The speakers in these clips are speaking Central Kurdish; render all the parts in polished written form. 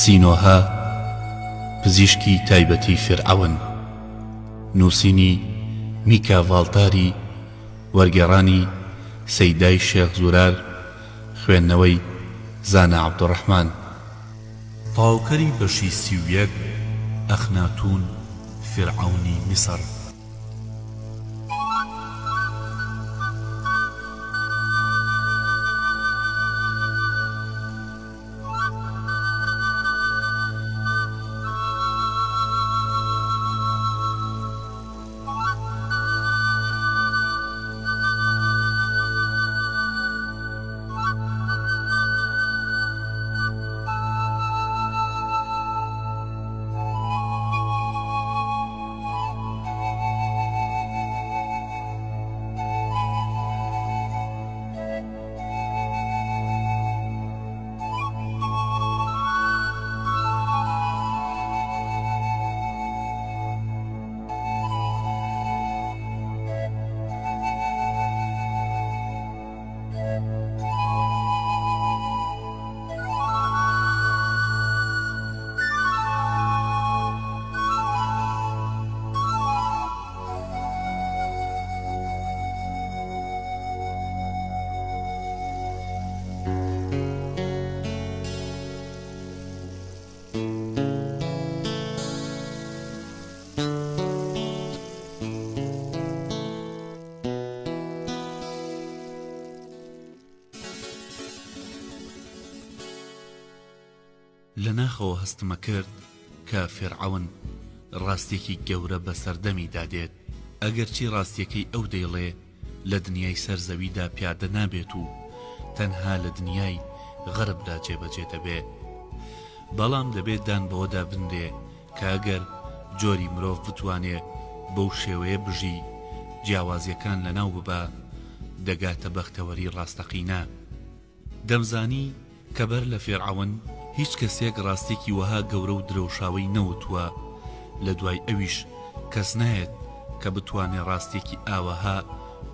سینۆهە، پزیشکی تایبەتی فیرعەون. نووسینی، میکا ڤاڵتاری، وەرگێڕانی، سەیدای شێخ زورار، خوێندنەوەی، زانا عەبدولڕەحمان. تەواوکەری بەشی 31، ئەخناتوون، فیرعەونی میسڕ. لە ناخەوە هەستمەکرد کە فیرعەون ڕاستیەکی گەورە بە سەردەمیدا دێت، ئەگەرچی ڕاستیەکەی ئەو دەیڵێ لە دنیای سەر زەویدا پیادە نابێت و تەنها لە دنیای غەربدا جێبەجێ دەبێ، بەڵام دەبێ دان بەوەدا بنرێ کە ئەگەر جۆری مرۆڤ بتوانێ بەو شێوەیە بژی، جیاوازیەکان لەناو ببا، دەگاتە بەختەوەری ڕاستەقینە. دەمزانی کە بەر لە فیرعەون هیچ کەسێک ڕاستیەکی وەها گەورە و درەوشاوەی نەوتووە، لە دوای ئەویش کەس نایەت کە بتوانێ ڕاستیەکی ئاوەها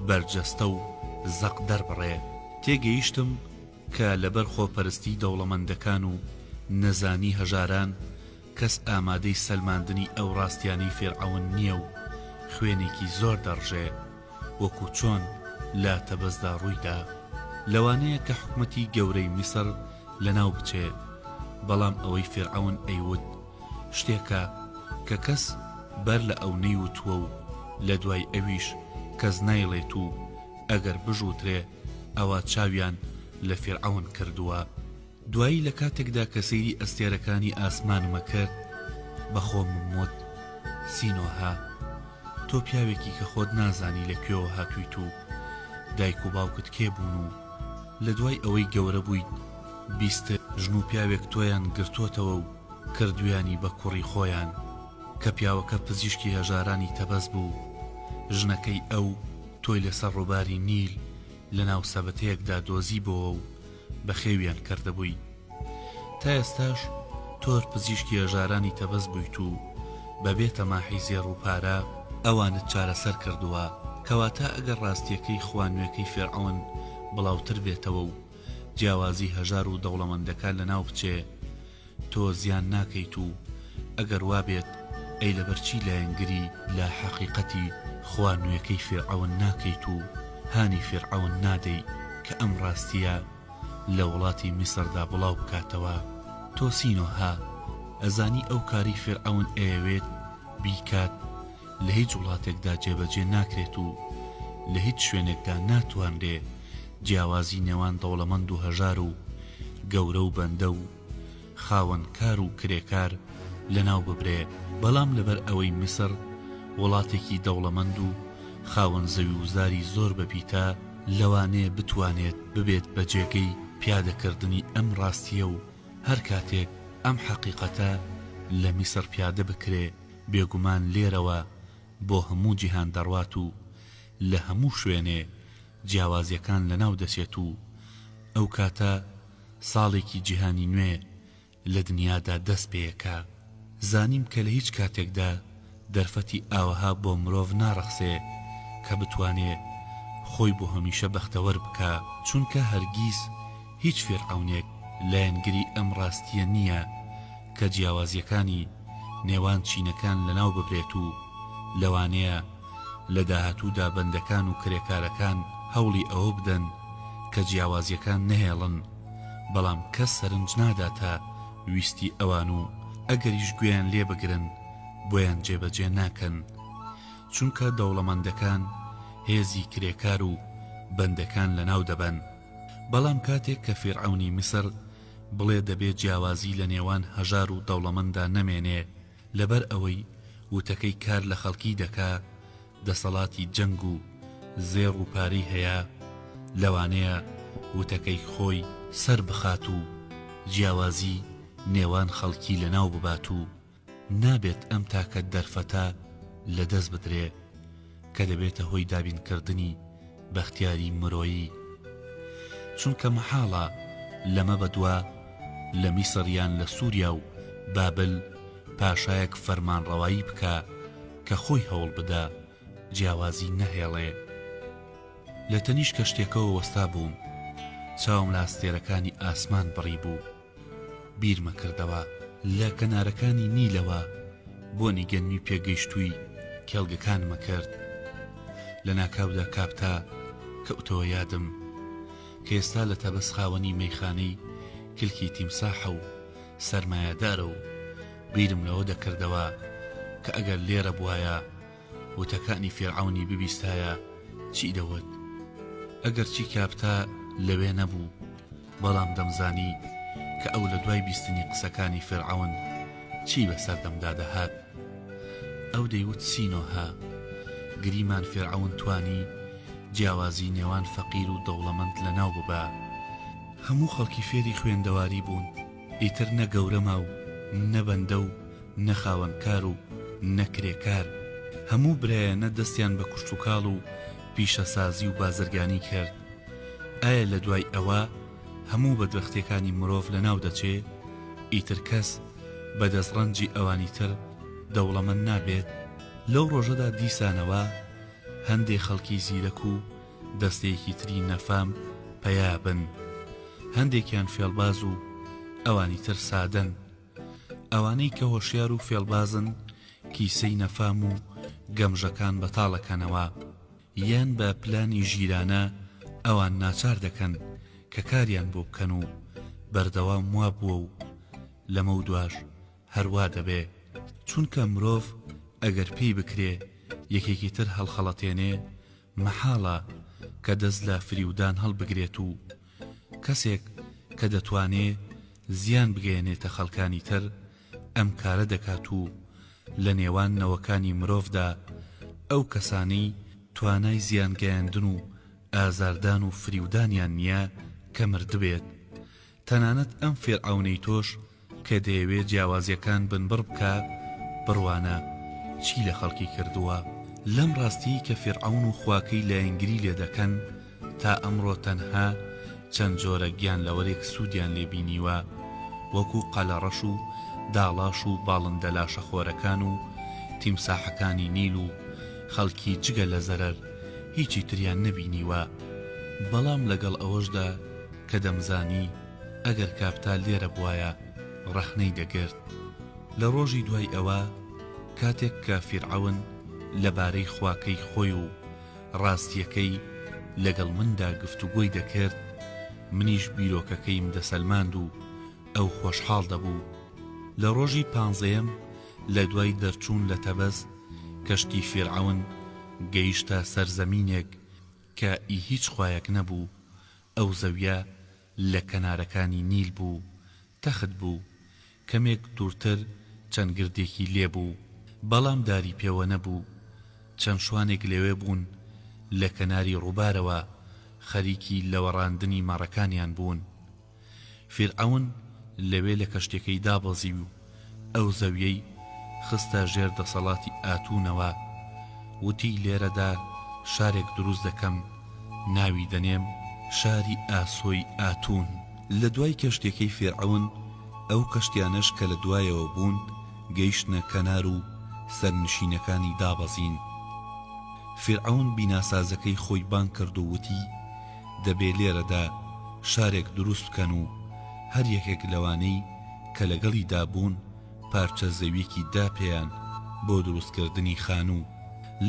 بەرجەستە و زەق دەربڕێ. تێگەیشتم کە لەبەر خۆپەرستی دەوڵەمەندەکان و نەزانی هەژاران کەس ئامادەی سەلماندنی ئەو ڕاستیانەی فیرعەون نییە و خوێنێکی زۆر دەڕژێ. وەکو چۆن لە تەبەسدا ڕوویدا. لەوانەیە کە حکومەتی گەورەی میسر لەناو بچێ، بەڵام ئەوەی فیرعەون ئەیوت شتێکە کە کەس بەر لە ئەو نەیوتووە و لە دوای ئەویش کەس نایڵێت و ئەگەر بشوترێ ئەوا چاویان لە فیرعەون کردووە. دوایی لە کاتێکدا کە سەیری ئەستێرەکانی ئاسمانم ئەکرد بە خۆمم وت، سینۆهە، تۆ پیاوێکی کە خۆت نازانی لە کوێوە هاتوویت و دایک و باوکت کێ بوون و لە دوای ئەوەی گەورە بوویت بیستت ژن و پیاوێک تۆیان گرتۆتەوە و کردویانی بە کوڕی خۆیان کە پیاوەکە پزیشکی هەژارانی تەبەس بوو ژنەکەی ئەو تۆی لەسەر ڕووباری نیل لەناو سەبەتەیەکدا دۆزیبۆوە و بەخێویان کردبووی. تا ئێستاش تۆر پزیشکی هەژارانی تەبەس بوویت و بەبێ تەماحی زێڕ و پارە ئەوانت چارەسەر کردووە، کەواتە ئەگەر ڕاستییەکەی خوا نوێکەی فیرعەون بڵاوتر بێتەوە و جیاوازی هەژار و دەوڵەمەندەکان لەناو بچێ تۆ زیان ناکەیت و ئەگەر وابێت ئەی لەبەرچی لایەنگری لە حەقیقەتی خوا نوێکەی فیرعەون ناکەیت و هانی فیرعەون نادەی کە ئەم ڕاستیە لە وڵاتی میسردا بڵاو بکاتەوە؟ تۆ سینۆهە ئەزانی ئەو کارەی فیرعەون ئەیەوێت بیکات لە هیچ وڵاتێکدا جێبەجێ ناکرێت و لە هیچ شوێنێکدا ناتوانرێ جیاوازی نێوان دەوڵەمەند و هەژار و گەورە و بەندە و خاوەن کار و کرێکار لەناو ببرێ، بەڵام لەبەر ئەوەی میسر وڵاتێکی دەوڵەمەند و خاوەن زەوی و زاری زۆر بەپیتە، لەوانەیە بتوانێت ببێت بە جێگەی پیادەکردنی ئەم ڕاستییە و هەر کاتێک ئەم حەقیقەتە لە میسر پیادە بکرێ بێگومان لێرەوە بۆ هەموو جیهان دەڕوات و لە هەموو شوێنێ جیاوازیەکان لەناو دەچێت و ئەو کاتە ساڵێکی جیهانی نوێ لە دنیادا دەست پێیەکا. زانیم کە لە هیچ کاتێکدا دەرفەتی ئاوەها بۆ مرۆڤ ناڕەخسێ کە بتوانێ خۆی بۆ هەمیشە بەختەوەر بکا، چونکە هەرگیز هیچ فیرعەونێک لایەنگری ئەم ڕاستییە نییە. کە جیاوازییەکانی نێوان چینەکان لەناو ببرێت و لەوانەیە لە داهاتوودا بەندەکان و کرێکارەکان هەوڵی ئەوە بدەن کە جیاوازییەکان نەهێڵن بەڵام کەس سەرنج ناداتە ویستی ئەوان و ئەگەریش گوێیان لێ بگرن بۆیان جێبەجێ ناکەن چونکە دەوڵەمەندەکان هێزی کرێکار و بەندەکان لەناو دەبەن. بەڵام کاتێک کە فیرعەونی میسر بڵێ دەبێ جیاوازی لە نێوان هەژار و دەوڵەمەندا نەمێنێ لەبەر ئەوەی وتەکەی کار لە خەڵکی دەکا دەسەڵاتی جەنگ و زێڕ و پارەی هەیە لەوانەیە وتەکەی خۆی سەر بخات و جیاوازی نێوان خەڵکی لەناو ببات و نابێت ئەم تاکە دەرفەتە لەدەست بدرێ کە دەبێتە هۆی دابینکردنی بەختیاری مرۆیی چونکە مەحاڵە لەمە بەدوا لە میسڕ یان لە سوریا و بابل پاشایەک فەرمانڕەوایی بکا کە خۆی هەوڵ بدا جیاوازی نەهێڵێ. لە تەنیشت کەشتیەکەوە وەستابووم چاوم لە ئەستێرەکانی ئاسمان بڕیبوو. بیرمە کردەوە. لە کەنارەکانی نیلەوە بۆنی گەنمی پێگەیشتووی کێڵگەکانمە کرد. لە ناکاودا کاپتا کەوتەوە یادم کە ئێستا لە تەبەس خاوەنی مەیخانەی کلکی تیمساحە و سەرمایەدارە و بیرم لەوە دەکردەوە کە ئەگەر لێرە بوایە وتەکانی فیرعەونی ببیستایە چی دەوت؟ ئەگەرچی کاپتا لەوێ نەبوو، بەڵام دەمزانی کە ئەو لە دوای بیستنی قسەکانی فیرعەون چی بەسەر دەمدا دەهات. ئەو دەیوت سینۆهە، گریمان فیرعەون توانی جیاوازی نێوان فەقیر و دەوڵەمەند لەناو ببا. هەموو خەڵکی فێری خوێندەواری بوون. ئیتر نە گەورە ما و نە بەندە و نە خاوەنکار و نە کرێکار، هەموو برایانە دەستیان بە کوشتوکاڵ و پیشەسازی و بازرگانی کرد. ئایا لە دوای ئەوە هەموو بەدبەختیەکانی مرۆڤ لەناو دەچێ؟ ئیتر کەس بە دەستڕەنجی ئەوانی تر دەوڵەمەند نابێت؟ لەو ڕۆژەدا دیسانەوە هەندێ خەڵکی زیرەک و دەستەیەکی تری نەفام پەیا بن. هەندێکیان فێڵباز و ئەوانی تر سادەن. ئەوانەی کە هۆشیار و فێڵبازن کیسەی نەفام و گەمژەکان بەتاڵ ئەکەنەوە. یان بە پلانی ژیرانە ئەوان ناچار دەکەن کە کاریان بۆ بکەن و بەردەوام وابووە و لەمەودواش هەر وا دەبێ. چونکە مرۆڤ ئەگەر پێی بکرێ یەکێکی تر هەڵخەڵەتێنێ مەحاڵە کە دەست لە فریودان هەڵبگرێت و کەسێک کە دەتوانێ زیان بگەیەنێتە خەڵکانی تر ئەم کارە دەکات و لە نێوان نەوەکانی مرۆڤدا ئەو کەسانەی توانای زیان گەیاندن و ئازاردان و فریودانیان نییە کە مردبێت تەنانەت ئەم فیرعەونەی تۆش کە دەیەوێ جیاوازیەکان بنبڕ بکا بڕوانە چی لە خەڵکی کردووە. لەم ڕاستیەی کە فیرعەون و خواکەی لایەنگری لێ دەکەن تا ئەمڕۆ تەنها چەند جۆرە گیانلەوەرێک سوودیان لێ بینیوە وەکو قەلەڕەش و داڵاش و باڵندە لاشەخۆرەکان و تیمساحەکانی نیل و خەڵکی جگە لە زەرەر هیچی تریان نەبینیوە بەڵام لەگەڵ ئەوەشدا کە دەمزانی ئەگەر کاپتا لێرە بوایە ڕەخنەی دەگرت. لە ڕۆژی دوای ئەوە کاتێک کە فیرعەون لە بارەی خواکەی خۆی و ڕاستییەکەی لەگەڵ مندا گفتوگۆی دەکرد، منیش بیرۆکەکەیم دەسەلماند و ئەو خۆشحاڵ دەبوو. لە ڕۆژی پانزەیەم لە دوای دەرچوون لە تەبەس، کەشتی فیرعەون گەیشتە سەرزەمینێک کە ئی هیچ خوایەک نەبوو، ئەو زەویە لە کەنارەکانی نیل بوو، تەخت بوو، کەمێک دوورتر چەند گردێکی لێ بوو، بەڵام داری پێوە نەبوو، چەند شوانێک لەوێ بوون لە کەناری ڕووبارەوە خەریکی لەوەڕاندنی مەڕەکانیان بوون. فیرعەون لەوێ لە کەشتیەکەی دابەزی و ئەو زەویەی خستە ژێر دەسەڵاتی ئاتوونەوە، وتی لێرەدا شارێک دروست دەکەم ناوی دەنێم شاری ئاسۆی ئاتوون. لە دوای کەشتیەکەی فیرعەون ئەو کەشتیانەش کە لە دوایەوە بوون گەیشتنە کەنار و سەرنشینەکانی دابەزین. فیرعەون بیناسازەکەی خۆی بانگ کرد و وتی، دەبێ لێرەدا شارێک دروست بکەن و هەر یەکێک لەوانەی کە لەگەڵیدا بوون. پارچە زەویەکی دا پێیان بۆ دروستکردنی خانوو.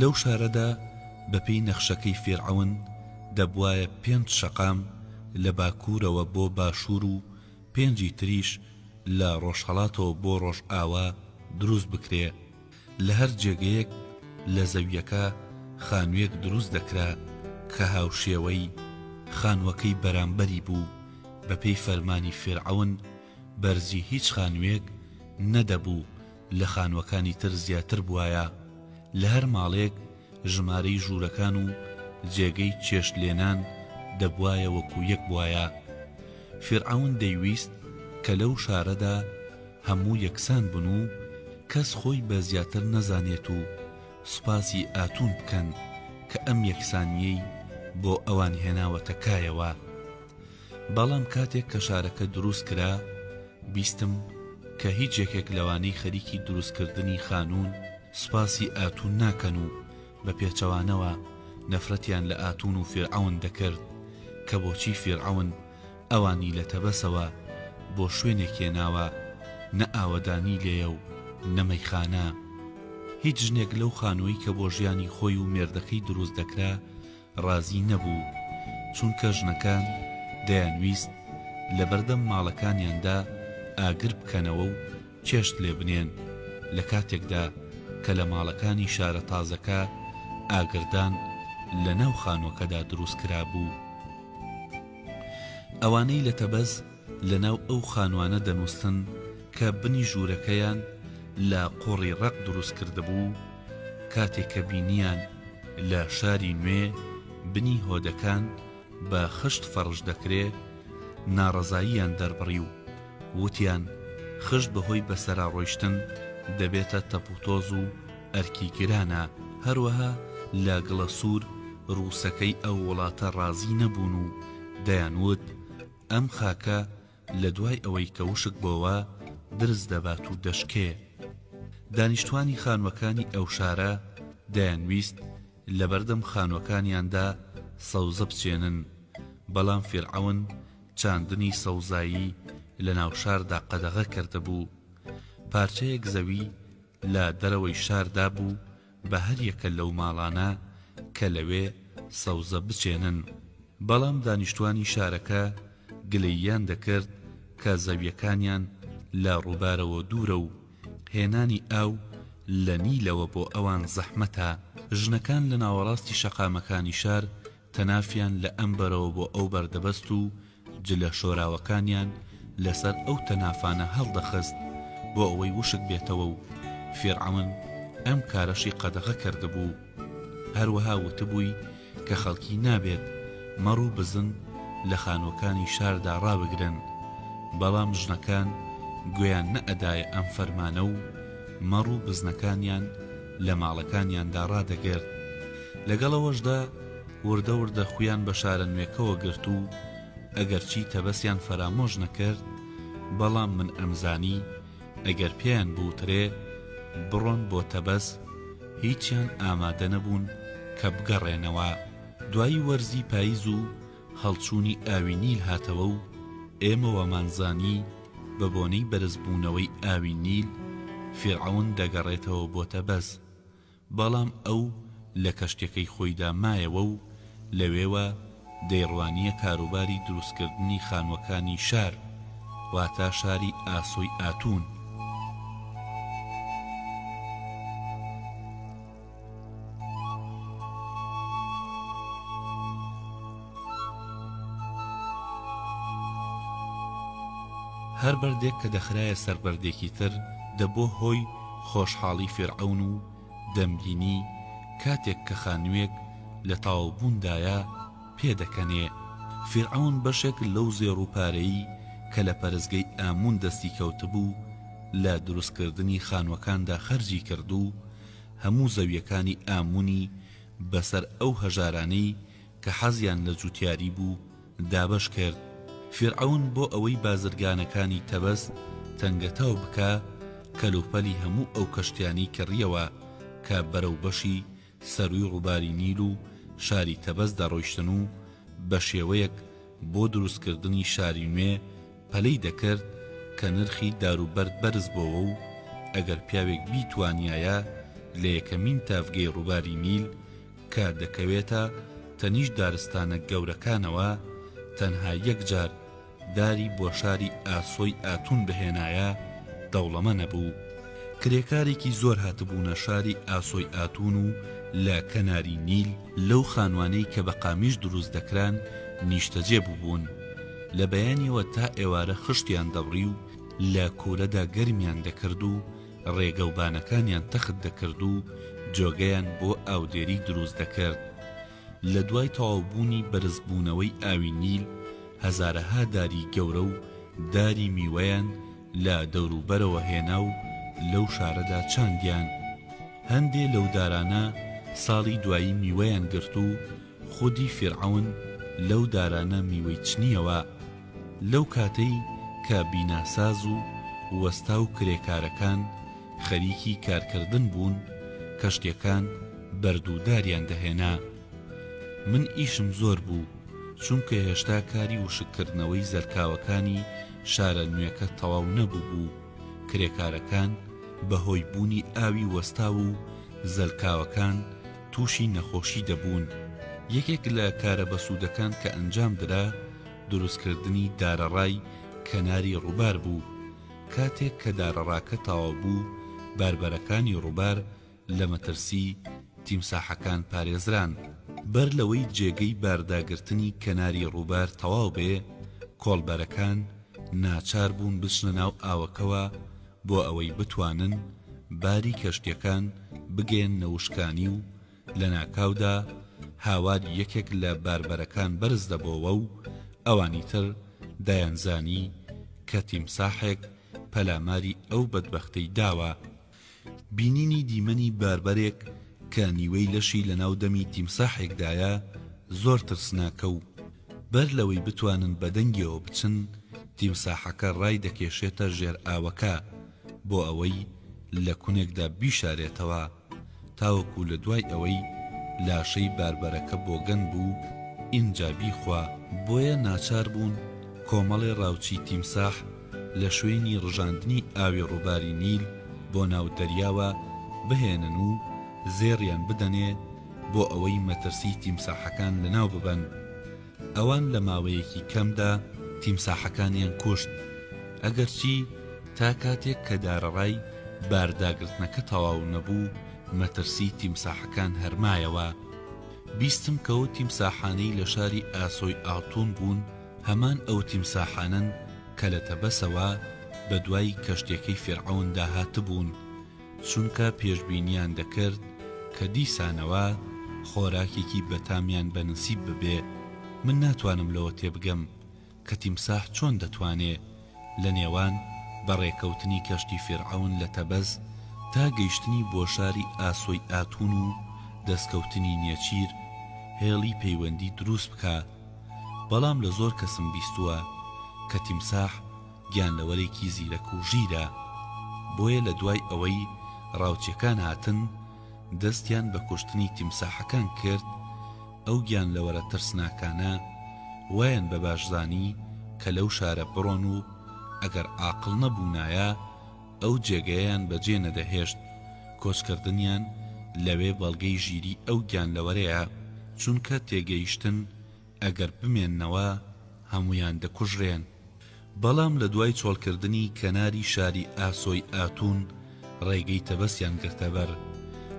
لەو شارەدا بەپێی نەخشەکەی فیرعەون دەبوایە پێنج شەقام لە باکوورەوە بۆ باشوور و پێنجی تریش لە ڕۆژهەڵاتەوە بۆ ڕۆژئاوا دروست بکرێ. لە هەر جێگەیەک لە زەویەکە خانوویەک دروست دەکرا کە هاوشێوەی خانووەکەی بەرامبەری بوو، بەپێی فەرمانی فیرعەون بەرزی هیچ خانوویەک نەدەبوو لە خانووەکانی تر زیاتر بوایە، لە هەر ماڵێک ژمارەی ژوورەکان و جێگەی چێشت لێنان دەبوایە وەکو یەک بوایە. فیرعەون دەیویست کە لەو شارەدا هەموو یەکسان بن و کەس خۆی بە زیاتر نەزانێت و سوپاسی ئاتوون بکەن کە ئەم یەکسانییەی بۆ ئەوان هێناوەتە کایەوە. بەڵام کاتێک کە شارەکە دروست کرا بیستم کە هیچ یەکێک لەوانەی خەریکی دروستکردنی خانوون سوپاسی ئاتوون ناکەن و بە پێچەوانەوە نەفرەتیان لە ئاتوون و فیرعەون دەکرد کە بۆچی فیرعەون ئەوانی لە تەبەسەوە بۆ شوێنێک هێناوە نە ئاوەدانی لێیە و نە مەیخانە. هیچ ژنێک لەو خانووەی کە بۆ ژیانی خۆی و مێردەکەی دروست دەکرا ڕازی نەبوو، چونکە ژنەکان دەیانویست لەبەردەم ماڵەکانیاندا ئاگر بکەنەوە و چێشت لێ بنێن، لە کاتێکدا کە لە ماڵەکانی شارە تازەکە ئاگردان لە ناو خانووەکەدا دروست کرابوو. ئەوانەی لە تەبەز لە ناو ئەو خانووانە دەنووستن کە بنی ژوورەکەیان لە قوڕی ڕەق دروست کردبوو، کاتێ کە بینیان لە شاری نوێ بنی هۆدەکان بە خشت فەڕش دەکرێ، ناڕەزاییان دەربڕی و وتیان خشت بە هۆی بەسەرا ڕۆیشتن دەبێتە تەپوتۆز و ئەرکی گرانە، هەروەها لە گڵە سوور ڕووسەکەی ئەو وڵاتە ڕازی نەبوون و دەیانوت ئەم خاکە لە دوای ئەوەی کە وشک بۆوە درز دەبات و دەشکێ. دانیشتوانی خانوەکانی ئەو شارە دەیانویست لەبەردەم خانوەکانیاندا سەوزە بچێنن، بەڵام فیرعەون چاندنی سەوزایی لەناو شاردا قەدەغە کردبوو. پارچەیەک زەوی لە دەرەوەی شاردا بوو بە هەریەکە لەو ماڵانە کە لەوێ سەوزە بچێنن، بەڵام دانیشتوانی شارەکە گلەییان دەکرد کە زەویەکانیان لە ڕووبارەوە دوورە و هێنانی ئاو لە نیلەوە بۆ ئەوان زەحمەتە. ژنەکان لە ناوەڕاستی شەقامەکانی شار تەنافیان لە ئەم بەرەوە بۆ ئەو بەر دەبەست و جلە شۆراوەکانیان لەسەر ئەو تەنافانە هەڵدەخست بۆ ئەوەی وشک بێتەوە و فیرعەون ئەم کارەشی قەدەغە کردبوو. هەروەها وتبووی کە خەڵکی نابێت مەڕ و بزن لە خانووەکانی شاردا ڕابگرن، بەڵام ژنەکان گوێیان نەئەدایە ئەم فەرمانە و مەڕ و بزنەکانیان لە ماڵەکانیاندا ڕادەگرت. لەگەڵ ئەوەشدا وردە وردە خویان بە شارە نوێکەوە گرت و ئەگەرچی تەبەسیان فەرامۆش نەکرد، بەڵام من ئەمزانی ئەگەر پێیان بوترێ بڕۆن بۆ تەبەس هیچیان ئامادە نەبوون کە بگەڕێنەوە. دوایی وەرزی پایز و هەڵچوونی ئاوی نیل هاتەوە و ئێمە وامانزانی بە بۆنەی بەرزبوونەوەی ئاوی نیل فیرعەون دەگەڕێتەوە بۆ تەبەس، بەڵام ئەو لە کەشتیەکەی خۆیدا مایەوە و لەوێوە دەیڕوانییە کاروباری دروستکردنی خانووەکانی شار، واتە شاری ئاسۆی ئاتوون. هەر بەردێک کە دەخرایە سەر بەردێکی تر دەبووە هۆی خۆشحاڵی فیرعەون و دەمبینی کاتێک کە خانووێک لە تەواوبووندایە پێدەکەنێ. فیرعەون بەشێک لەو زێڕ و پارەی کە لە پەرستگەی ئاموون دەستی کەوتبوو لە دروستکردنی خانووەکاندا خەرجی کرد و هەموو زەوییەکانی ئاموونی بەسەر ئەو هەژارانەی کە حەزیان لە جوتیاری بوو دابەش کرد. فیرعەون بۆ ئەوەی بازرگانەکانی تەبەس تەنگەتاو بکا، کەلوپەلی هەموو ئەو کەشتیانەی کڕییەوە کە بەرەو بەشی سەرووی ڕووباری نیل و شاری تەبەس دەڕۆیشتن و بە شێوەیەک بۆ دروستکردنی شاری نوێ پەلەی دەکرد کە نرخی دار و بەرد بەرز بۆوە و. ئەگەر پیاوێک بیتوانیایە لە یەکەمین تاڤگەی ڕووباری نیل کە دەکەوێتە تەنیشت دارستانە گەورەکانەوە تەنها یەک جار داری بۆ شاری ئاسۆی ئاتون بهێنایە دەوڵەمە نەبوو. کرێکارێکی زۆر هاتبوونە شاری ئاسۆی ئاتون و لە کەناری نیل لەو خانوانەی کە بە قامیش دروست دەکران نیشتەجێ بووبوون. لە بەیانیەوە تا ئێوارە خشتیان دەبڕی و لە کوورەدا گەرمیان دەکرد و ڕێگەوبانەکانیان تەخت دەکرد و جۆگەیان بۆ ئاودێری دروست دەکرد. لە دوای تەواوبوونی بەرزبوونەوەی ئاوی نیل، هەزارەها داری گەورە و داری میوەیان لە دەوروبەرەوە هێنا و لەو شارەدا چاندیان. هەندێ لەو دارانە ساڵی دوایی میوەیان گرت و خودی فیرعەون لەو دارانە میوەی چنییەوە. لەو کاتەی کە بیناساز و وەستا و کرێکارەکان خەریکی کارکردن بوون، کەشتیەکان بەرد و داریان دەهێنا. من ئیشم زۆر بوو، چونکە هێشتا کاری وشککردنەوەی زەلکاوەکانی شارە نوێکە تەواو نەبووبوو، کرێکارەکان بە هۆی بوونی ئاوی وەستاو و زەلکاوەکان تووشی نەخۆشی دەبوون. یەکێک لە کارە بەسوودەکان کە ئەنجام درا، دروستکردنی دارەڕای کەناری ڕووبار بوو. کاتێک کە دارەڕاکە تەواو بوو، باربەرەکانی ڕووبار لە مەترسی تیمساحەکان پارێزران. بەر لەوەی جێگەی بارداگرتنی کەناری ڕووبار تەواو بێ، کۆڵبەرەکان ناچار بوون بچنە ناو ئاوەکەوە بۆ ئەوەی بتوانن باری کەشتیەکان بگەیەننە وشکانی و لەناکاودا هاواری یەکێک لە باربەرەکان بەرز دەبۆوە و ئەوانی تر دەیانزانی کە تیمساحێک پەلاماری ئەو بەدبەختەی داوە. بینینی دیمەنی باربەرێک کە نیوەی لەشی لەناو دەمی تیمساحێکدایە زۆر ترسناکە و بەر لەوەی بتوانن بە دەنگیەوە بچن تیمساحەکە ڕایدەکێشێتە ژێر ئاوەکە بۆ ئەوەی لە کونێکدا بیشارێتەوە. تاوەکو لە دوای ئەوەی لاشەی باربەرەکە بۆگەن بوو ئینجا بیخوا، بۆیە ناچار بوون کۆمەڵێ ڕاوچی تیمساح لە شوێنی ڕژاندنی ئاوی ڕووباری نیل بۆ ناو دەریاوە بهێنن و زێڕیان بدەنێ بۆ ئەوەی مەترسی تیمساحەکان لەناو ببەن. ئەوان لە ماوەیەکی کەمدا تیمساحەکانیان کوشت، ئەگەرچی تا کاتێک کە دارەڕای بارداگرتنەکە تەواو نەبوو مەترسی تیمساحەکان هەر مایەوە. بیستم کە ئەو تیمساحانەی لە شاری ئاسۆی ئاڵتون بوون هەمان ئەو تیمساحانەن کە لە تەبەسەوە بە دوای کەشتیەکەی فیرعەوندا هاتبوون. چونکە پێشبینیان دەکرد کە دیسانەوە خۆراکێکی بەتامیان بە نسیب ببێ، من ناتوانم لەوە تێبگەم کە تیمساح چۆن دەتوانێ لە نێوان بەڕێکەوتنی کەشتی فیرعەون لە تەبەس تا گەیشتنی بۆ شاری ئاسۆی ئاتون و دەستکەوتنی نێچیر هێڵی پەیوەندی دروست بکا، بەڵام لە زۆر کەسم بیستووە کە تیمساح گیانلەوەرێکی زیرەک و ژیرە، بۆیە لە دوای ئەوەی ڕاوچیەکان هاتن دەستیان بە کوشتنی تیمساحەکان کرد، ئەو گیانلەوەرە ترسناکانە وایان بە باش زانی کە لەو شارە بڕۆن و ئەگەر عاقڵ نەبوونایە ئەو جێگەیەیان بەجێ نەدەهێشت، کۆچکردنیان لەوێ بەڵگەی ژیری ئەو گیانلەوەرەیە، چونکە تێگەیشتن ئەگەر بمێننەوە هەموویان دەکوژرێن. بەڵام لە دوای چۆڵکردنی کەناری شاری ئاسۆی ئاتون ڕێگەی تەبەسیان گرتەبەر،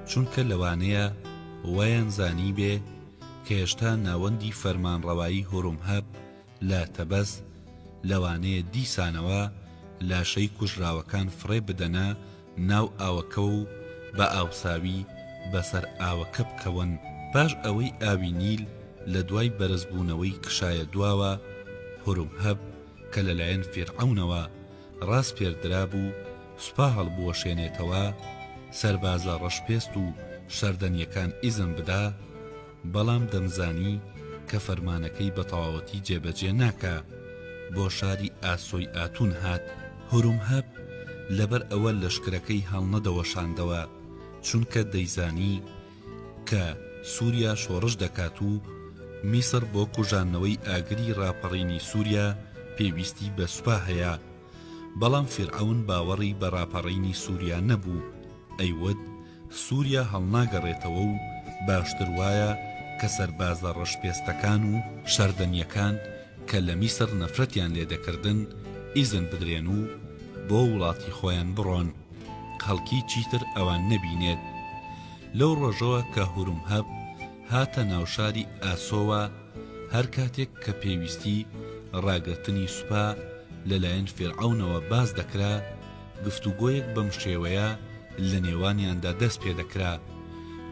چونکە لەوانەیە وایان زانیبێ کە هێشتا ناوەندی فەرمانڕەوایی هورومهەب لە تەبەس لەوانەیە دیسانەوە لاشەی کوژراوەکان فڕێ بدەنە ناو ئاوەکەوە و بە ئاوساوی بەسەر ئاوەکە بکەون. پاش ئەوەی ئاوی نیل لە دوای بەرزبوونەوەی کشایە دواوە، هورومهەب کە لەلایەن فیرعەونەوە ڕاسپێردرابوو سوپا هەڵبوەشێنێتەوە، سەربازە ڕەشپێست و شەردەنییەکان ئیزن بدا، بەڵام دەمزانی کە فەرمانەکەی بە تەواوەتی جێبەجێ ناکا، بۆ شاری ئاسۆی ئاتون هات. هورومهەب لەبەر ئەوە لەشکرەکەی هەڵنەدەوەشاندەوە، چونکە دەیزانی کە سوریا شۆڕش دەکات و میسڕ بۆ کوژاندنەوەی ئاگری ڕاپەڕینی سوریا پێویستی بە سوپا هەیە. بەڵام فیرعەون باوەڕی بە ڕاپەڕینی سووریا نەبوو، ئەیوت سووریا هەڵناگەڕێتەوە و باشتر وایە کە سەربازە ڕەشپێستەکان و شەردەنییەکان کە لە میسر نەفرەتیان لێ دەکردن ئیزن بدرێن و بۆ وڵاتی خۆیان بڕۆن خەڵکی چیتر ئەوان نەبینێت. لەو ڕۆژەوە کە هورمهەب هاتە ناوشاری ئاسۆوە هەر کاتێک کە پێویستی ڕاگرتنی سوپا لەلایەن فیرعەونەوە باس دەکرا، گفتوگۆیەک بەم شێوەیە لە نێوانیاندا دەست پێ دەکرا.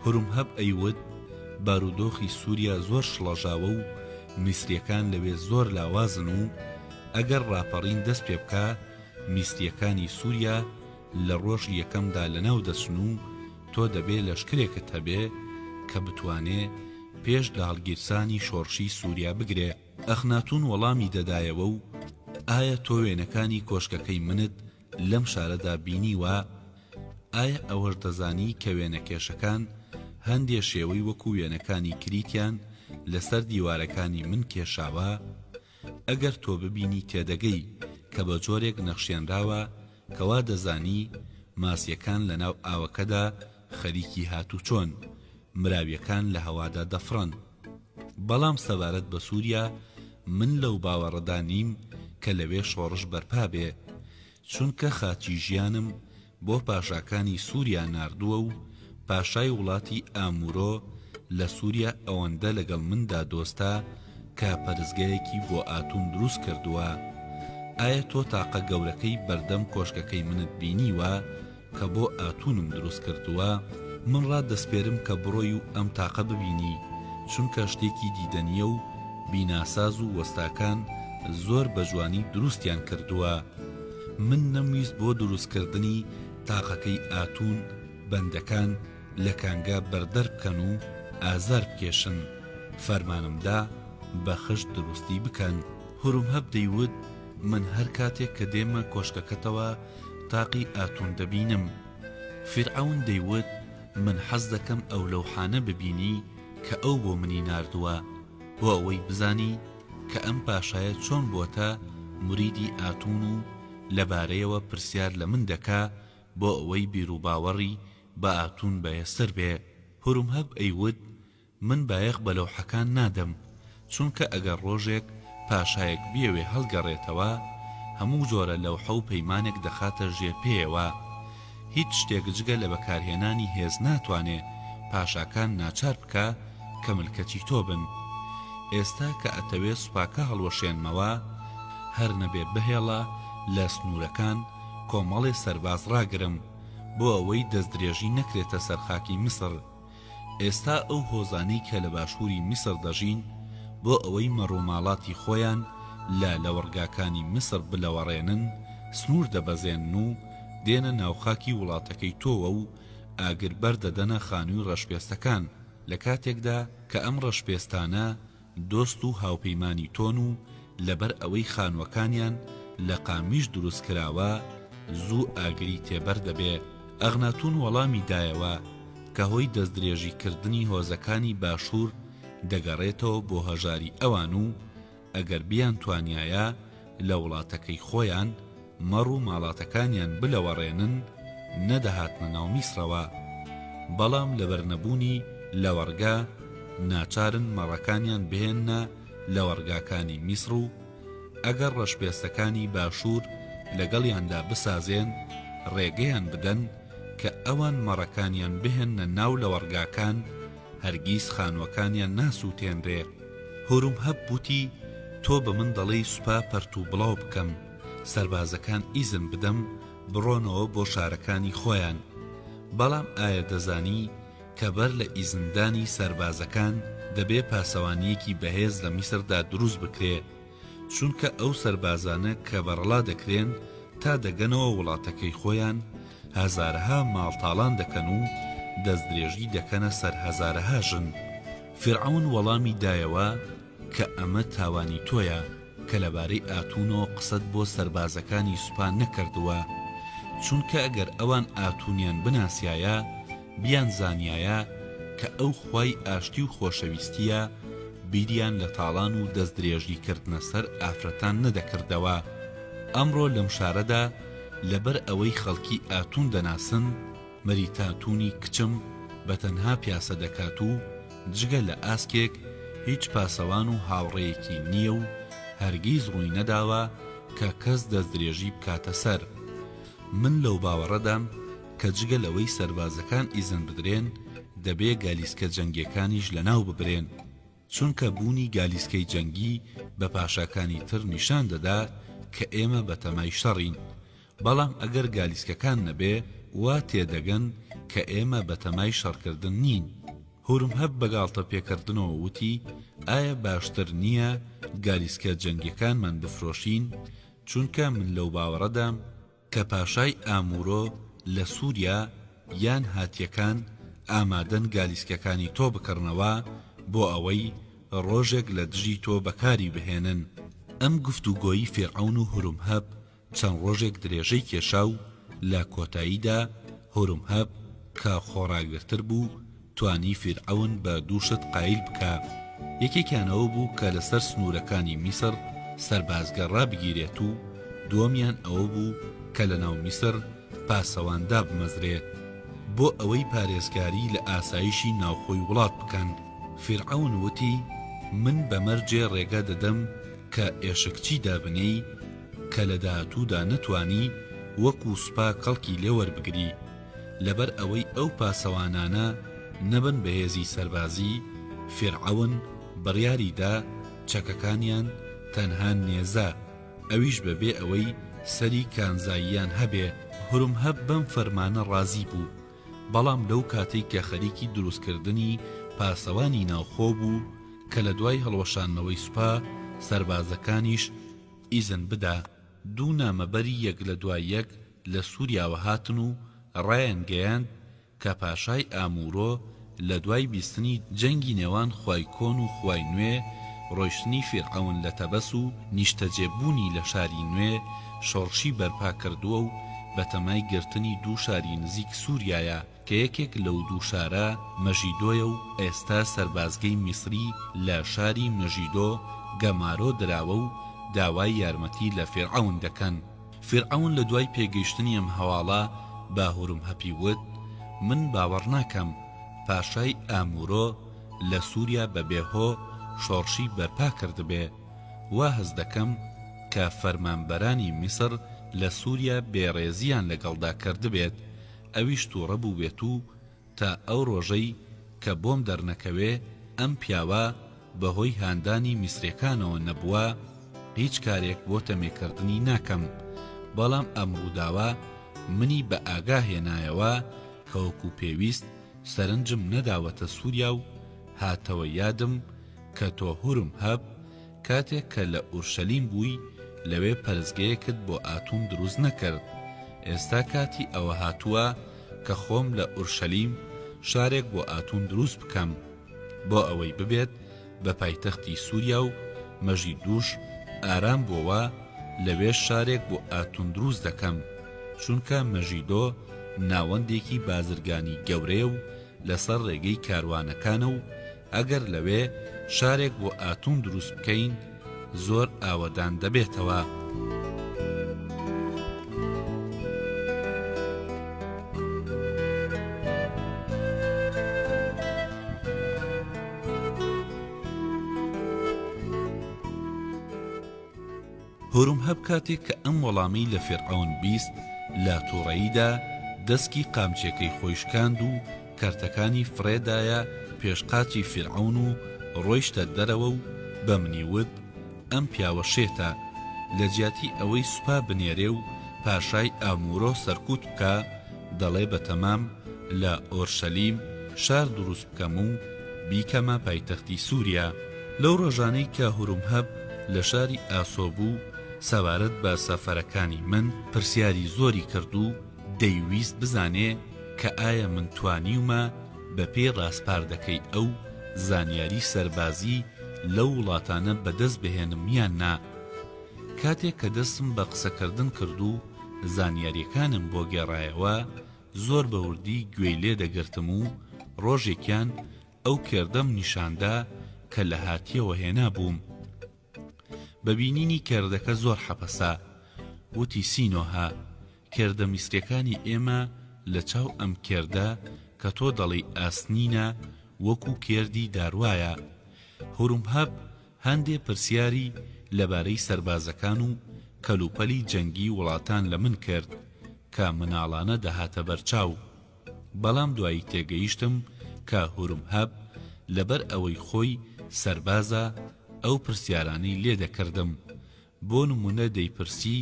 هورمهەب ئەیوت، بارودۆخی سووریا زۆر شڵەژاوە و میسرییەکان لەوێ زۆر لاوازن و ئەگەر ڕاپەڕین دەست پێ بکا، میسرییەکانی سووریا لە ڕۆژی یەکەمدا لەناو دەچن و تۆ دەبێ لەشکرێکت هەبێ کە بتوانێ پێش لە هەڵگیرسانی شۆڕشی سووریا بگرێ. ئەخناتون وەڵامی دەدایەوە و ئایا تۆ وێنەکانی کۆشکەکەی منت لەم شارەدا بینیوە؟ ئایا ئەوەش دەزانی کە وێنەکێشەکان هەندێ شێوەی وەکو وێنەکانی کریتیان لەسەر دیوارەکانی من کێشاوە؟ ئەگەر تۆ ببینی تێدەگەی کە بە جۆرێک نەخشێنراوە کە وا دەزانی ماسیەکان لەناو ئاوەکەدا خەریکی هاتوچۆن، مراویەکان لە هەوادا دەفڕن. بەڵام سەبارەت بە سووریا من لەو باوەڕەدا نیم کە لەوێ شۆڕش بەرپا بێ، چونکە خاچی ژیانم بۆ پاشاکانی سووریا ناردووە و پاشای وڵاتی ئامورۆ لە سووریا ئەوەندە لەگەڵ مندا دۆستە کە پەرستگایەکی بۆ ئاتون دروست کردووە. ئایا تۆ تاقە گەورەکەی بەردەم کۆشکەکەی منت بینیوە؟ کە بۆ ئاتونم دروست کردووە، من ڕات دەسپێرم کە بڕۆی و ئەم تاقە ببینی، چونکە شتێکی دیدەنییە و بیناساز و وەستاکان زۆر بە جوانی دروستیان کردووە. من نەمویست بۆ دروستکردنی تاقەکەی ئاتون بەندەکان لە کانگا بەردەر بکەن و ئازار بکێشن، فەرمانم دا بە خشت دروستی بکەن. هورمهەب دەیوت، من هەر کاتێک کە دێمە کۆشکەکەتەوە تاقی ئاتون دەبینم. فیرعەون دەیوت، من حەز دەکەم ئەو لەوحانە ببینی کە ئەو بۆ منی ناردووە، بۆ ئەوەی بزانی کە ئەم پاشایە چۆن بۆتە موریدی ئاتون و لەبارەیەوە پرسیار لە من دەکا بۆ ئەوەی بیروباوەڕی بە ئاتون بەهێزتر بێ. هورمهەب ئەیوت، من بایەخ بە لەوحەکان نادەم، چونکە ئەگەر ڕۆژێک پاشایەک بیەوێ هەڵگەڕێتەوە، هەموو جۆرە لەوحە و پەیمانێک دەخاتە ژێر پێیەوە. هیچ شتێک جگە لە بەکارهێنانی هێز ناتوانێ پاشاکان ناچار بکا کە ملکەچی تۆ بن. ئێستا کە ئەتەوێ سوپاکە هەڵوەشێنمەوە، هەر نەبێ بهێڵە لە سنوورەکان کۆمەڵێ سەرباز ڕاگرم، بۆ ئەوەی دەستدرێژی نەکرێتە سەر خاکی میسر. ئێستا ئەو هۆزانەی کە لە باشووری میسر دەژین، بۆ ئەوەی مەڕوماڵاتی خۆیان لە لەوەڕگاکانی میسر بلەوەڕێنن، سنوور دەبەزێنن و دێنە ناو خاکی وڵاتەکەی تۆوە و ئاگر بەردەدەنە خانووی ڕەشپێستەکان، لە کاتێکدا کە ئەم ڕەشپێستانە دۆست و هاوپەیمانی تۆن و لەبەر ئەوەی خانووەکانیان لە قامیش دروست کراوە زوو ئاگری تێبەر دەبێ. ئەغناتون وەڵامی دایەوە کە هۆی دەستدرێژی کردنی هۆزەکانی باشوور دەگەڕێتەوە بۆ هەژاری ئەوان و ئەگەر بیانتوانیایە لە وڵاتەکەی خۆیان مەڕ و ماڵاتەکانیان بلەوەڕێنن نەدەهاتنە ناو میسرەوە، بەڵام لەبەر نەبوونی لەوەڕگا ناچارن مەڕەکانیان بهێننە لەوەڕگاکانی میسر و ئەگەر ڕەشپێستەکانی باشوور لەگەڵیاندا بسازێن ڕێگەیان بدەن کە ئەوان مەڕەکانیان بهێننە ناو لەوەڕگاکان هەرگیز خانووەکانیان ناسووتێنرێ. هورمهەب وتی، تۆ بە من دەڵێی سوپا پەرت و بڵاو بکەم، سەربازەکان ئیزن بدەم بڕۆنەوە بۆ شارەکانی خۆیان. بەڵام ئایا دەزانی کە بەر لە ئیزندانی سەربازەکان دەبێ پاسەوانییەکی بەهێز لە میسردا دروست بکرێ؟ چونکە ئەو سەربازانە کە بەڕەڵا دەکرێن تا دەگەنەوە وڵاتەکەی خۆیان هەزارەها ماڵ تاڵان دەکەن و دەستدرێژی دەکەنە سەر هەزارەها ژن. فیرعەون وەڵامی دایەوە کە ئەمە تاوانی تۆیە کە لەبارەی ئاتوونەوە قسەت بۆ سەربازەکانی سوپا نەکردووە، چونکە ئەگەر ئەوان ئاتوونیان بناسیایە، بیانزانیایە کە ئەو خوای ئاشتی و خۆشەویستییە، بیریان لە تاڵان و دەستدرێژی کردنە سەر ئافرەتان نەدەکردەوە. ئەمڕۆ لەم شارەدا لەبەر ئەوەی خەڵکی ئاتوون دەناسن، مەریتاتوونی کچم بە تەنها پیاسە دەکات و جگە لە ئاسکێک هیچ پاسەوان و هاوڕێیەکی نییە و هەرگیز ڕووی نەداوە کە کەس دەستدرێژی بکاتە سەر. من لەوباوەڕەدام کە جگە لەوەی سەربازەکان ئیزن بدرێن، دەبێ گالیسکە جەنگیەکانیش لەناو ببرێن. چونکە بوونی گالیسکەی جەنگی بە پاشاکانی تر نیشان دەدا کە ئێمە بەتەمای شەڕین. بەڵام ئەگەر گالیسکەکان نەبێ، وا تێدەگەن کە ئێمە بەتەمای شەڕکردن نین. هورمهەب بە گاڵتە پێکردنەوە وتی، ئایا باشتر نییە گالیسکە جەنگیەکانمان بفرۆشین؟ چونکە من لەوباوەڕەدام کە پاشای ئامورۆ لە سوریا یان هاتیەکان ئامادەن گالیسکەکانی تۆ بکڕنەوە بۆ ئەوەی ڕۆژێک لە دژی تۆ بەکاری بهێنن. ئەم گفتوگۆی فیرعەون و هورمهەب چەند ڕۆژێک درێژەی کێشا و لە کۆتاییدا هورمهەب کە خۆڕاگرتر بوو توانی فیرعەون بە دوو شت قایل بکا، یەکێکیان ئەوە بوو کە لەسەر سنوورەکانی میسر سەربازگە ڕابگیرێت و دووەمیان ئەوە بوو کە لەناو میسر پاسەوان دابمەزرێت بۆ ئەوەی پارێزگاری لە ئاسایشی ناوخۆی وڵات بکەن. فیرعەون وتی، من بە مەرجێ ڕێگە دەدەم کە ئێشکچی دابنێی کە لە داهاتوودا نەتوانی وەکوو سوپا کەڵکی لێ وەربگری، لەبەر ئەوەی ئەو پاسەوانانە نەبن بە هێزی سەربازی، فیرعەون بڕیاری دا چەکەکانیان تەنها نێزە، ئەویش بە بێ ئەوەی سەری کانزاییان هەبێ. هورمهەب بەم فەرمانە ڕازی بوو، بەڵام لەو کاتەی کە خەریکی دروستکردنی پاسەوانی ناوخۆ بوو، کە لە دوای هەڵوەشاندنەوەی سوپا سەربازەکانیش ئیزن بدا، دوو نامەبەری یەک لە دوای یەک لە سووریاوە هاتن و ڕایانگەیاند کە پاشای ئاموورۆ لە دوای بیستنی جەنگی نێوان خوای کۆن و خوای نوێ، ڕۆیشتنی فیرعەون لە تەبەس و نیشتەجێ بوونی لە شاری نوێ، شۆڕشی بەرپا کردووە و بەتەمای گرتنی دوو شاری نزیک سووریایە کە یەکێک لەو دوو شارە مەژیدۆیە و ئێستا سەربازگەی میسری لە شاری مەژیدۆ گەمارۆ دراوە و داوای یارمەتی لە فیرعەون دەکەن. فیرعەون لە دوای پێگەیشتنی ئەم هەواڵە بە هورمهەپی وت، من باوەڕ ناکەم پاشای ئامورۆ لە سوریا بە بێ هۆ شۆڕشی بەرپا کردبێ، وا هەست دەکەم کە فەرمانبەرانی میسر لە سوریا بێ ڕێزییان لەگەڵدا کردبێت، ئەویش توڕە بووبێت و تا ئەو ڕۆژەی کە بۆم دەرنەکەوێ ئەم پیاوە بە هۆی هاندانی میسریەکانەوە نەبووە هیچ کارێک بۆ تەمێکردنی ناکەم، بەڵام ئەم ڕووداوە منی بە ئاگا هێنایەوە کە وەکو پێویست سەرنجم نەداوەتە سوریا و هاتەوە یادم کە تۆ هورم هەب کاتێک کە لە ئورشەلیم بووی لەوێ پەرستگەیەکت بۆ ئاتون دروست نەکرد، ئێستا کاتی ئەوە هاتووە کە خۆم لە ئورشەلیم شارێک بۆ ئاتون دروست بکەم، بۆ ئەوەی ببێت بە پایتەختی سوریا و مەژیدوش ئارام بۆوە لەوێش شارێک بۆ ئاتون دروست دەکەم، چونکە مەژیدۆ ناوەندێکی بازرگانی گەورەیە و لەسەر ڕێگەی کاروانەکانە و ئەگەر لەوێ شارێک بۆ ئاتون دروست بکەین زۆر ئاوەدان دەبێتەوە. هورمهەب کاتێک کە ئەم وەڵامەی لە فیرعەون 20 لە توڕەییدا دەسکی قامچیەکەی خۆی شکاند و کەرتەکانی فڕێدایە پێش قاچی فیرعەون و ڕۆیشتە دەرەوە و بە منی وت، ئەم پیاوە شێتە، لە جیاتی ئەوەی سوپا بنێرێ و پاشای ئامورۆ سەرکوت بکا، دەڵێ بەتەمام لە ئۆرشەلیم شار دروست بکەم و بیکەمە پایتەختی سوریا. لەو ڕۆژانەی کە هورمهەب لە شاری ئاسۆ بوو، سەبارەت بە سەفەرەکانی من پرسیاری زۆری کرد و دەیویست بزانێ کە ئایا من توانیومە بە پێی ڕاسپاردەکەی ئەو زانیاری سەربازی لەو وڵاتانە بەدەست بهێنم یان نا. کاتێک کە دەستم بە قسەکردن کرد و زانیاریەکانم بۆ گێڕایەوە زۆر بە وردی گوێی لێ دەگرتم و ڕۆژێکیان ئەو کێردەم نیشاندا کە لە هاتیەوە هێنابووم. بە بینینی کێردەکە زۆر حەپەسا. وتی سینۆهە، کێردە میسریەکانی ئێمە لە چاو ئەم کێردە کە تۆ دەڵێی ئاسنینە وەکوو کێردی داروایە. هورمهەب هەندێ پرسیاری لەبارەی سەربازەکان و کەلوپەلی جەنگی وڵاتان لە من کرد کە مناڵانە دەهاتە بەرچاو. بەڵام دوایی تێگەیشتم کە هورمهەب لەبەر ئەوەی خۆی سەربازە ئەو پرسیارانەی لێ دەکردم. بۆ نموونە دەیپرسی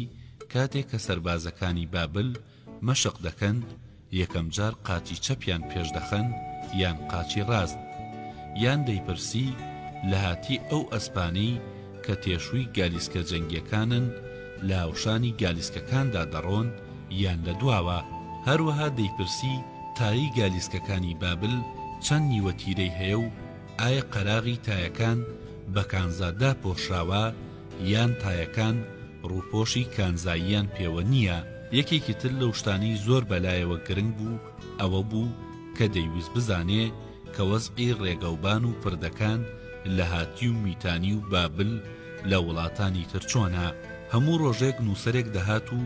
کاتێ کە سەربازەکانی بابل مەشق دەکەن یەکەم جار قاچی چەپیان پێش دەخەن یان قاچی ڕاست؟ یان دەیپرسی لە هاتی ئەو ئەسپانەی کە تێشووی گالیسکە جەنگیەکانن لە هاوشانی گالیسکەکاندا دەڕۆن یان لە دواوە؟ هەروەها دەیپرسی تایەی گالیسکەکانی بابل چەند نیوە تیرەی هەیە و ئایا قەراغی تایەکان بە کانزا داپۆشراوە یان تایەکان ڕووپۆشی کانزاییان پێوە نییە؟ یەکێکی تر لەو شتانەی زۆر بەلایەوە گرنگ بوو ئەوە بوو کە دەیویست بزانێ کە وەزعی ڕێگەوبان و پردەکان لە هاتی و میتانی و بابل لە وڵاتانی تر چۆنە. هەموو ڕۆژێک نووسەرێک دەهات و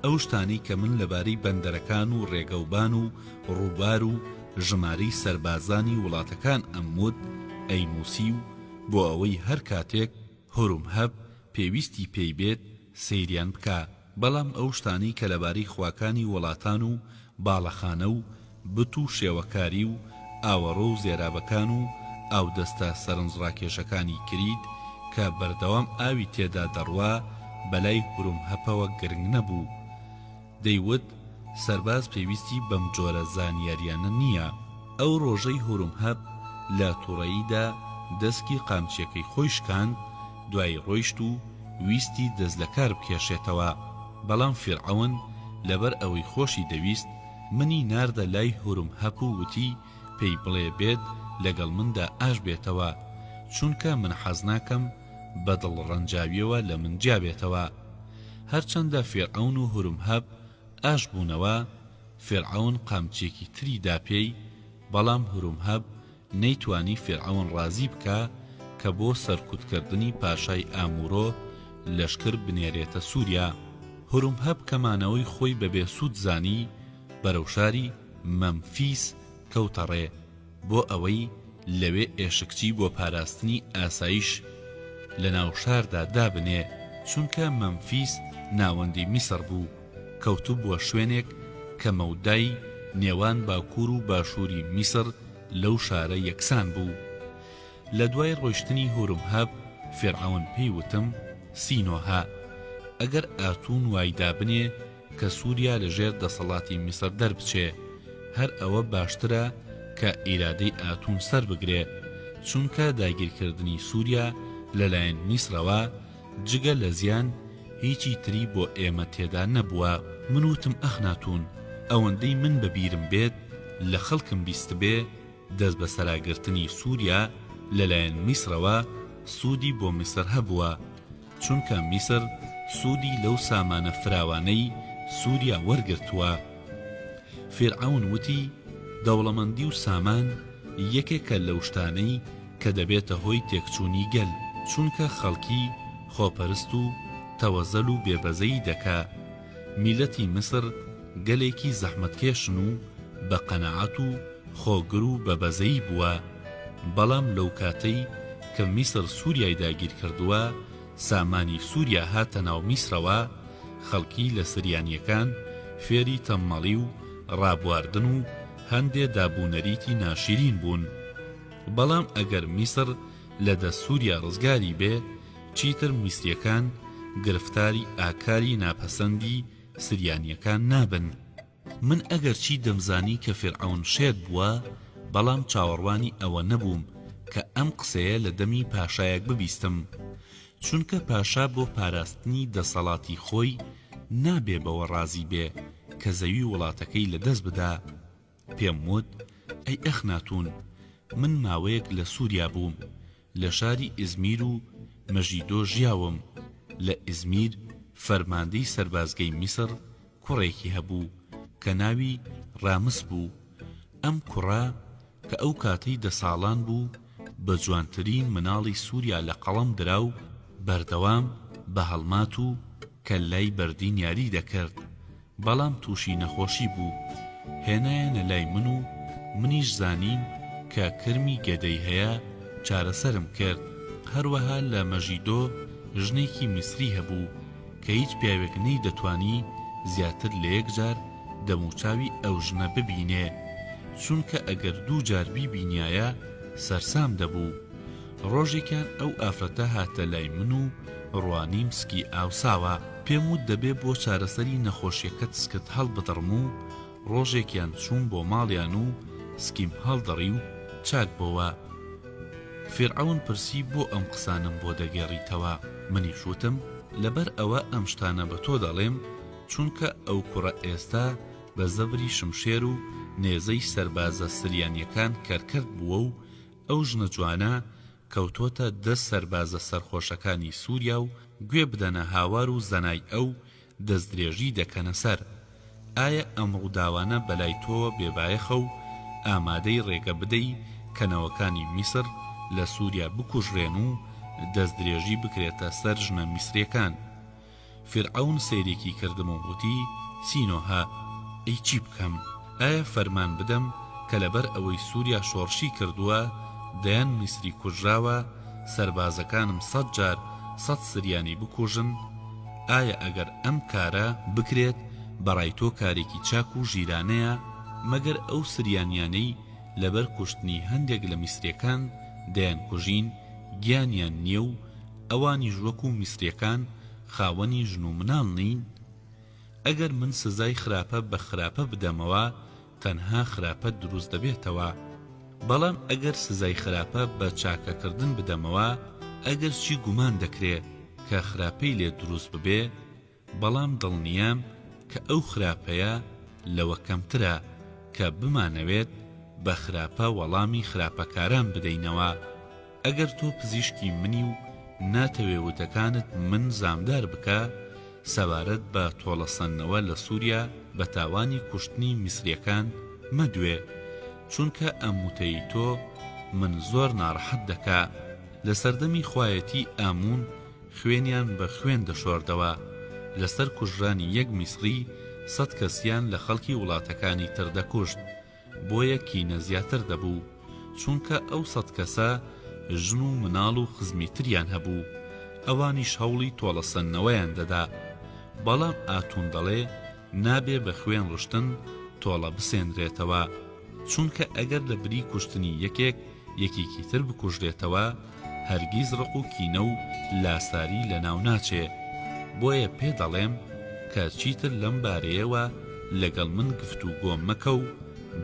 ئەو شتانەی کە من لەبارەی بەندەرەکان و ڕێگەوبان و ڕووبار و ژمارەی سەربازانی وڵاتەکان ئەموت ئەینووسی و بۆ ئەوەی هەر کاتێک هورمهەب پێویستی پێی بێت سەیریان بکا، بەڵام ئەو شتانەی کە لەبارەی خواکانی وڵاتان و باڵەخانە و بت و شێوەکاری و ئاوەڕۆ و زێرابەکان و ئاودەستە سەرنجڕاکێشەکانی کریت کە بەردەوام ئاوی تێدا دەڕوا بەلای هورمهەپەوە گرنگ نەبوو. دەیوت سەرباز پێویستی بەمجۆرە زانیاریانە نییە. ئەو ڕۆژەی هورمهەب لە توڕەییدا دەسکی قامچیەکەی خۆی شکاند، دوایی ڕۆیشت و ویستی دەست لەکار بکێشێتەوە، بەڵام فیرعەون لەبەر ئەوەی خۆشی دەویست، منی ناردە لای هورمهەپ و وتی پێی بڵێ بێت لەگەڵ مندا ئاش بێتەوە، چونکە من حەز ناکەم بە دڵ ڕەنجاویەوە لە من جیا بێتەوە. هەرچەندە فیرعەون و هورمهەب ئاش بوونەوە، فیرعەون قامچیەکی تری دا پێی، بەڵام هورمهەب نەیتوانی فیرعەون ڕازی بکا کە بۆ سەرکوتکردنی پاشای ئامورۆ لەشکر بنێرێتە سوریا. هورمهەب کە مانەوەی خۆی بە بێ سوود زانی، بەرەو شاری مەمفیس کەوتە ڕێ. بۆ ئەوەی لەوێ ئێشکچی بۆ پاراستنی ئاسایش لە ناو شاردا دابنێ، چونکە مەمفیس ناوەندی میسڕ بوو، کەوتبووە شوێنێک کە مەودای نێوان باکوور و باشووری میسڕ لەو شارە یەکسان بوو. لە دوای ڕۆیشتنی هورمهەب، فیرعەون پێی وتم، سینۆهە، ئەگەر ئاتوون وای دابنێ کە سووریا لە ژێر دەسەڵاتی میسر دەربچێ، هەر ئەوە باشترە کە ئیرادەی ئاتوون سەر بگرێ، چونکە داگیرکردنی سووریا لە لایەن میسرەوە جگە لە زیان هیچی تری بۆ ئێمە تێدا نەبووە. من وتم ئەخناتوون، ئەوەندەی من بە بیرم بێت لە خەڵکم بیستبێ، دەستبەسەراگرتنی سووریا لە لایەن میسرەوە سوودی بۆ میسر هەبووە، چونکە میسر سوودی لەو سامانە فراوانەی سووریا وەرگرتووە. فیرعەون وتی، دەوڵەمەندی و سامان یەکێکە لەو شتانەی کە دەبێتە هۆی تێکچوونی گەل، چونکە خەڵکی خۆپەرست و تەوەزەل و بێبەزەیی دەکا. میللەتی میسر گەلێکی زەحمەتکێشن و بە قەناعەت و خۆگر و بە بەزەیی بووە، بەڵام لەو کاتەی کە میسر سوریای داگیر کردووە، سامانی سوریا هاتە ناو میسرەوە، خەڵکی لە سریانیەکان فێری تەممەڵی و ڕابواردن و هەندێ دابونەریتی ناشیرین بوون. بەڵام ئەگەر میسر لە دەست سوریا ڕزگاری بێ، چیتر میسریەکان گرفتاری ئاکاری ناپەسەندی سریانیەکان نابن. من ئەگەرچی دەمزانی کە فیرعەون شێت بووە، بەڵام چاوەڕوانی ئەوە نەبووم کە ئەم قسەیە لە دەمی پاشایەک ببیستم. چونکە پاشا بۆ پاراستنی دەسەڵاتی خۆی نابێ بەوە ڕازی بێ کە زەوی وڵاتەکەی لە دەست بدا. پێم وت، ئەی ئەخناتوون، من ماوەیەک لە سووریا بووم، لە شاری ئیزمیر و مەژیدۆ ژیاوم، لە ئیزمیر فەرماندەی سەربازگەی میسڕ کوڕێکی هەبوو کە ناوی ڕامس بوو، ئەم کوڕە کە ئەو کاتەی دە ساڵان بوو بە جوانترین مناڵی سووریا لە قەڵەم درا و بەردەوام بە هەڵمات و. کە لای بەردین یاری دەکرد بەڵام تووشی نەخۆشی بوو هێنایانە لای من و منیش زانیم کە کرمی گەدەی هەیە چارەسەرم کرد هەروەها لە مەژیدۆ ژنێکی میسری هەبوو کە هیچ پیاوێک نەیدەتوانی زیاتر لە یەک جار دەموچاوی ئەو ژنە ببینێ چونکە ئەگەر دوو جار بیبینیایە سەرسام دەبوو ڕۆژێکیان ئەو ئافرەتە هاتە لای من و ڕوانیم سکی ئاوساوە. پێم وت دەبێ بۆ چارەسەری نەخۆشیەکەت سکت هەڵبدڕم و ڕۆژێکیان چووم بۆ ماڵیان و سکیم هەڵدڕی و چاک بۆوە. فیرعەون پرسی بۆ ئەم قسانەم بۆ دەگێڕیتەوە؟ منیش وتم لەبەر ئەوە ئەم شتانە بە تۆ دەڵێم چونکە ئەو کوڕە ئێستا بە زەبری شمشێر و نێزەی سەربازە سریانیەکان کەرکەرت بووە و ئەو ژنە جوانە کەوتۆتە دەست سەربازە سەرخۆشەکانی سوریا و گوێ بدەنە هاوار و زەنای ئەو دەستدرێژی دەکەنە سەر. ئایا ئەم ڕووداوانە بەلای تۆوە بێبایەخە و ئامادەی ڕێگە بدەی کە نەوەکانی میسر لە سوریا بکوژرێن و دەستدرێژی بکرێتە سەر ژنە میسریەکان؟ فیرعەون سەیرێکی کردم و وتی، سینۆهە، ئەی چی بکەم؟ ئایا فەرمان بدەم کە لەبەر ئەوەی سووریا شۆڕشی کردووە، دەیان میسری کوژراوە، سەربازەکانم سەت جار سەت سریانی بکوژن؟ ئایا ئەگەر ئەم کارە بکرێت، بە ڕای تۆ کارێکی چاک و ژیرانەیە؟ مەگەر ئەو سریانیانەی لەبەر کوشتنی هەندێک لە میسریەکان دەیانکوژین، گیانیان نییە و ئەوانیش وەکو میسریەکان خاوەنی ژن و مناڵ نین؟ ئەگەر من سزای خراپە بە خراپە بدەمەوە تەنها خراپە دروست دەبێتەوە، بەڵام ئەگەر سزای خراپە بە چاکەکردن بدەمەوە ئەگەرچی گومان دەکرێ کە خراپەی لێ دروست ببێ، بەڵام دڵنیام کە ئەو خراپەیە لەوە کەمترە کە بمانەوێت بە خراپە وەڵامی خراپەکاران بدەینەوە. ئەگەر تۆ پزیشکی منی و ناتەوێ وتەکانت من زامدار بکا سەبارەت بە تۆڵەسەندنەوە لە سوریا بە تاوانی کوشتنی میسریەکان مەدوێ چونکە ئەم وتەی تۆ من زۆر ناڕەحەت دەکا. لە سەردەمی خوایەتی ئامون خوێنیان بە خوێن دەشۆردەوە، لەسەر کوژرانی یەک میسری سەت کەسیان لە خەڵکی وڵاتەکانی تر دەکوشت، بۆیە کینە زیاتر دەبوو، چونکە ئەو سەت کەسە ژن و مناڵ و خزمی تریان هەبوو، ئەوانیش هەوڵی تۆڵەسەندنەوەیان دەدا، بەڵام ئاتون دەڵێ نابێ بە خوێن ڕشتن تۆڵە بسێنرێتەوە، چونکە ئەگەر لە بری کوشتنی یەکێک یەکێکی تر بکوژرێتەوە هەرگیز ڕق و کینە و لاساری لەناو ناچێ، بۆیە پێ دەڵێم کە چیتر لەم بارەیەوە لەگەڵ من گفتوگۆ مەکە و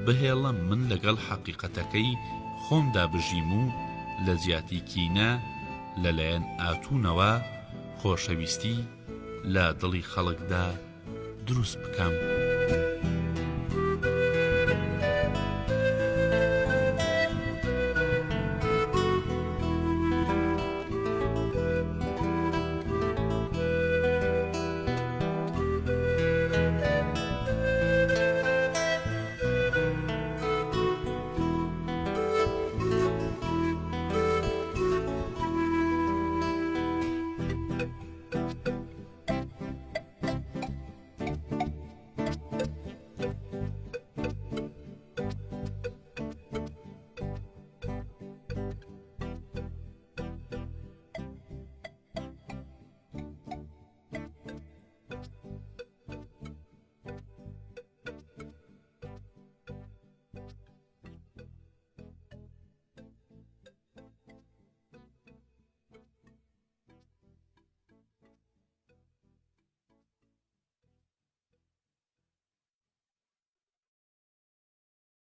بهێڵە من لەگەڵ حەقیقەتەکەی خۆمدا بژیم و لە جیاتی کینە لەلایەن ئاتوونەوە خۆشەویستی لە دڵی خەڵکدا دروست بکەم.